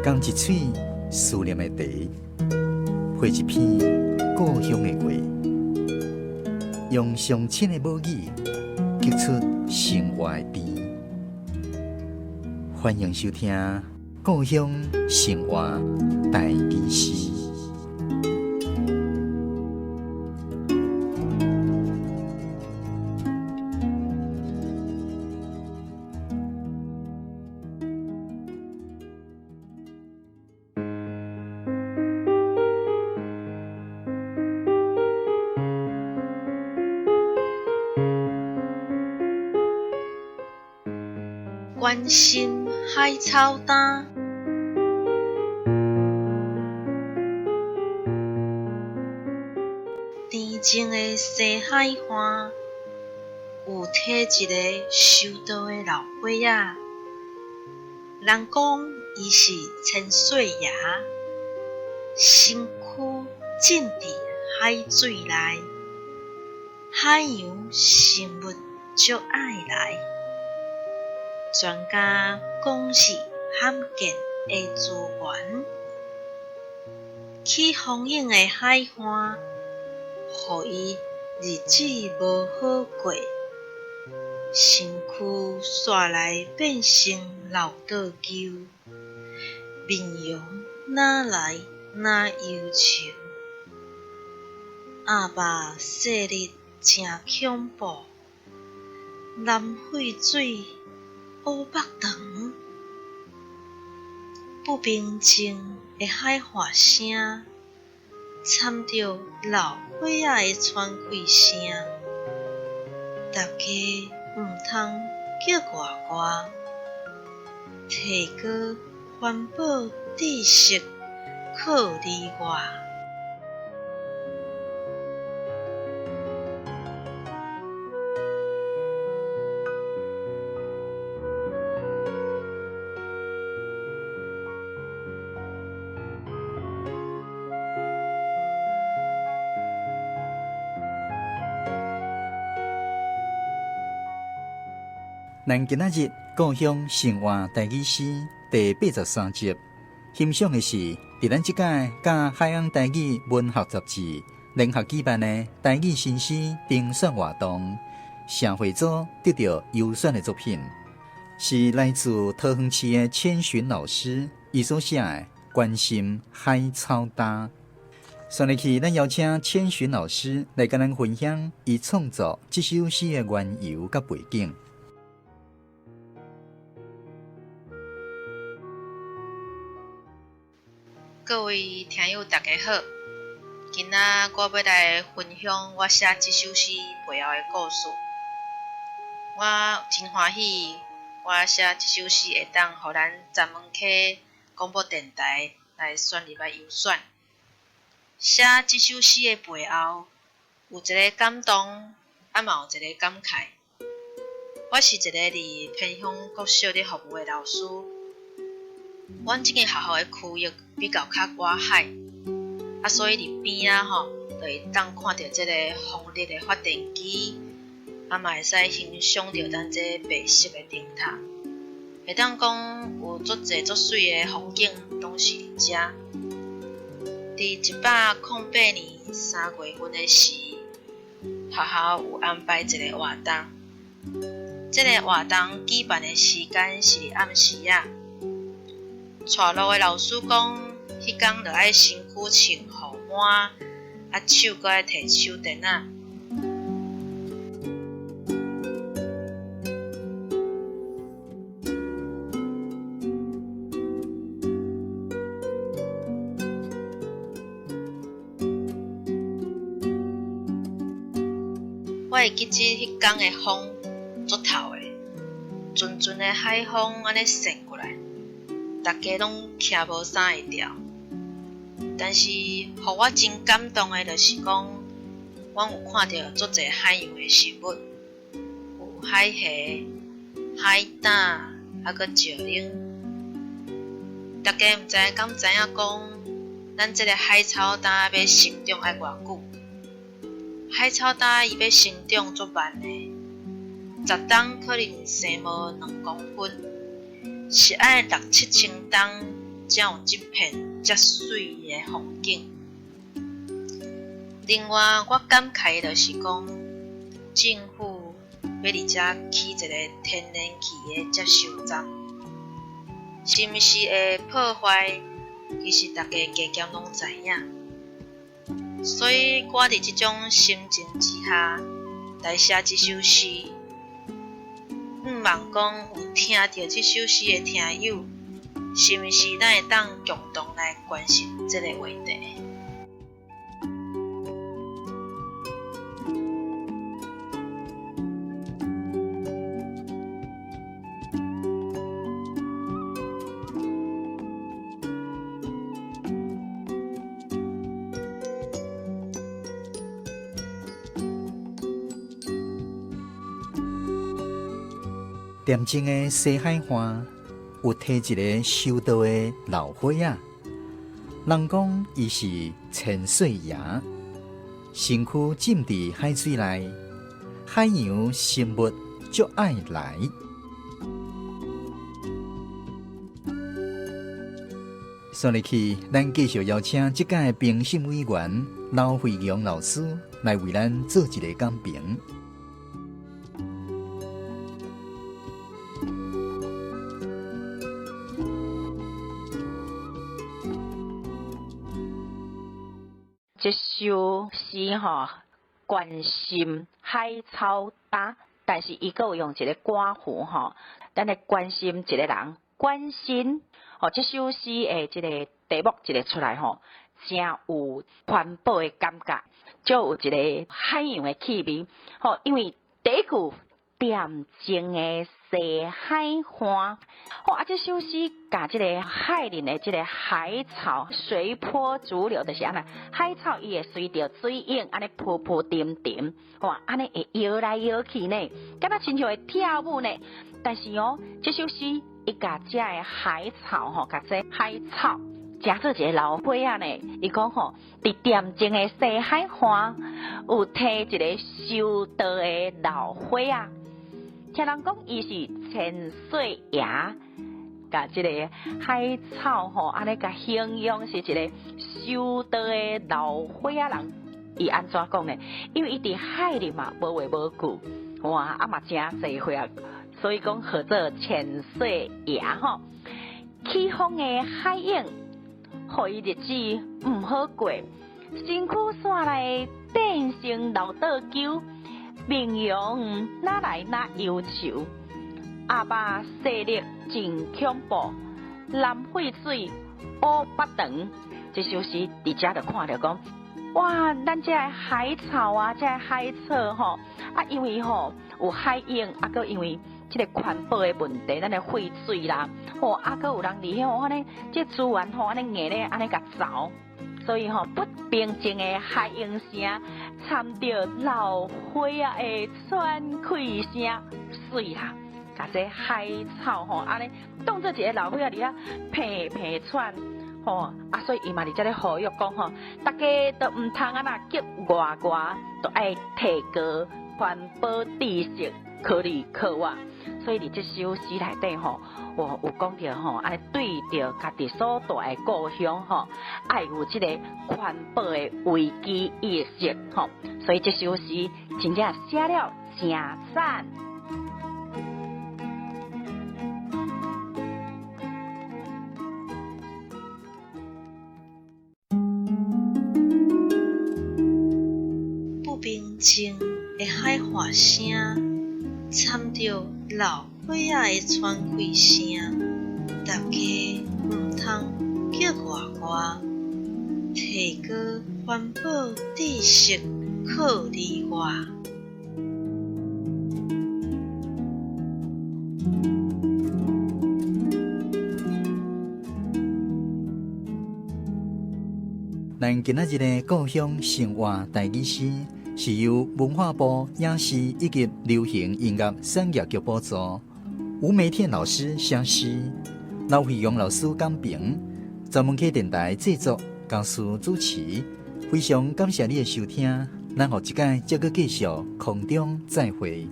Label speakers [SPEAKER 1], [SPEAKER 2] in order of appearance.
[SPEAKER 1] 仝一喙思念的茶，配一篇故乡的话，用上亲的母语，激出生活的甜。欢迎收听《故乡生活台语诗》。
[SPEAKER 2] 关心海草担，恬静的西海岸，有佇一个修道的老岁仔。人讲伊是千岁爷，身躯浸伫海水内，海洋生物足爱来。专家讲是罕见的资源，起风涌的海岸，予伊日子无好过，身躯煞来变成老倒勼，面容哪来哪忧愁，鸭肉细腻诚恐怖，南废水。乌腹肠，不平静的海岸声，掺著老岁仔的喘气声，大家毋通叫外外，提高环保知识靠你我。
[SPEAKER 1] 咱今仔日故乡生活台语诗第83集，欣赏的是伫咱这届佮海洋台语文学杂志联合举办的台语新诗评选活动，社会组得到优选的作品，是来自桃园市的千寻老师伊所写的《关心海草担》。上日起，咱邀请千寻老师来佮咱分享伊创作这首诗的缘由佮背景。
[SPEAKER 2] 各位听友，大家好！今仔我欲来分享我写这首诗背后的故事。我真欢喜，我写这首诗会当予咱顫门溪广播电台来选入来优选。写这首诗的背后，有一个感动，啊嘛有一个感慨。我是一个伫偏乡国小咧服务的老师。阮这间学校的区域比较较外海，啊，所以伫边仔吼，就会当看著这个风力的发电机，啊嘛会使欣赏著咱这白色的灯塔。会当讲有足济足媠的风景，拢是伫遮。伫108年3月份的时，学校有安排一个活动。这个活动举办的时间是伫暗时仔。带路的老师讲，彼工就爱身躯穿雨衫，啊手阁爱提手电仔。我会记得彼工的风足透的，阵阵的海风按呢扇过来，大家拢徛无衫会牢。但是，予我真感动的，就是讲，阮有看著足济海洋的生物，有海虾、海胆，啊阁石奶。大家毋知敢知影讲，咱这个海草担欲成长爱偌久？海草担伊欲成长足慢的，10冬可能生无2公分，是爱六七千冬才有這片遮媠的風景。另外，我感慨的就是講，政府欲佇遮起一个天然氣的接收站，是毋是會破壞？其實大家加減攏知影。所以我佇這種心情之下來寫這首詩，向望講有聽著這首詩的聽友，是毋是咱會當共同來關心這个話題？
[SPEAKER 1] 恬靜的西海岸有䖙一个修道的老歲仔，人講伊是千歲爺，身軀浸佇海水內，海洋生物足愛來。煞落去，咱繼續邀請這屆評審委員劉惠陽老師來為咱做一个講評。
[SPEAKER 3] 這首詩吼，關心海草焦，但是伊閣有用一个括弧吼，咱來關心一个人，關心吼，這首詩的這个題目一个出來吼，誠有環保的感覺，就有一个海洋的氣味吼，因為第一句恬靜的西海岸，吼啊！這首詩共這个海裡的這个海草隨波逐流，就是按呢，海草伊會隨著水湧按呢浮浮沉沉，哇，按呢會搖來搖去呢，敢若親像會跳舞呢。但是哦，這首詩伊共這个海草吼，共這海草成做一个老歲仔呢。伊講吼，佇恬靜的西海岸有䖙一个修道的老歲仔。聽人講，伊是千歲爺，共這个海草吼，按呢共形容是一个修道的老歲仔人。伊按怎講呢？因為伊佇海裡嘛，無話無句，哇，啊嘛誠濟歲啊，所以講號做千歲爺吼。起風的海湧，予伊日子毋好過，身軀煞來變成漏倒坵。面容哪來哪憂愁，阿爸勢力真恐怖，南廢水烏北長。這首詩佇遮就看著講，哇，咱這个海草啊，這个海草吼，啊，因為吼有海湧，啊，閣因為這个環保的問題，咱的廢水啦，吼，啊，閣有人佇遐按呢，這資源吼按呢硬咧按呢共鑿。所以吼，不平靜的海湧聲，摻著老歲仔的喘氣聲，媠啦！共這海草吼，按呢當做一个老歲仔佇遐鼻鼻喘吼，啊，所以伊嘛佇遮咧呼籲講吼，大家都毋通按呢激外外，都愛提高環保知識，考慮靠我。所以佇這首詩內底吼，我有講著吼，按呢對著家己所蹛的故鄉吼，愛有這个環保的危機意識吼。所以這首詩真正寫了誠讚。
[SPEAKER 2] 不平靜的海岸聲，摻著老歲仔的喘氣聲，大家毋通激外外，提高環保知識靠你我。
[SPEAKER 1] 咱今仔日的故鄉生活台語詩，是由文化部影視以及流行音樂產業局補助，吳梅天老師寫詩，劉惠陽老師講評，專門客電台製作，江蘇主持。非常感謝你的收聽，咱後一擺再閣繼續空中再會。